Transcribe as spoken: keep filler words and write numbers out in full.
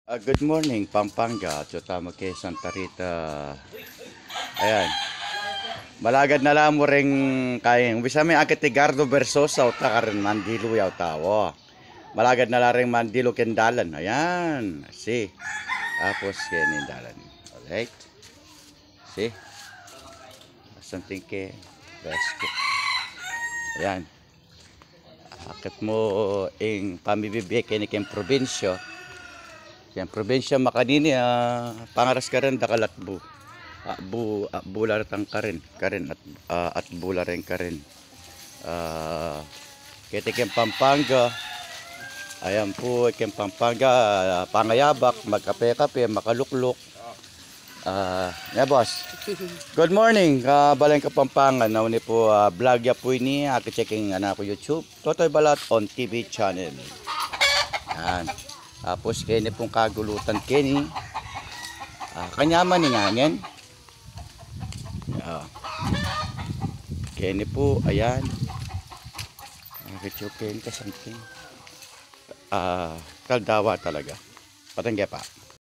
Ah, good morning, Pampanga. Atsu tamu ke Santa Rita. Ayan. Malagad na la mu reng kaing. Bisa me akit i Gardo Versosa, uta karin Mandilu ya uta. Malagad na la reng Mandilu keng dalan. Ayan. Si. Tapos keni dalan. Alright. Si. Something ke. Rescue. Ayan. Akit mu ing pamibibie keni keng probinsya. Keng probinsya makanini, ah, pangaras karin dakal atbu. Atbu, atbu la retang karin, karin at, ah, atbu la reng karin. Ah, keti keng Pampanga. Ayan pu, keng Pampanga, ah, pangayabak, magkape-kape, makalukluk. Ah, ne, boss. Good morning, ah, Balang Kapampangan. Nauni pu, ah, vlog ya pu ini, akit ya keng anak ku YouTube, Totoy Balat on T V channel. Yan. Tapos keni pung kagulutan keni. Ah, kanyaman ing angin. Ah. Keni pu, ayan. Akit yu keni kasanting. Ah, kaldawa talaga. Patang ke pa.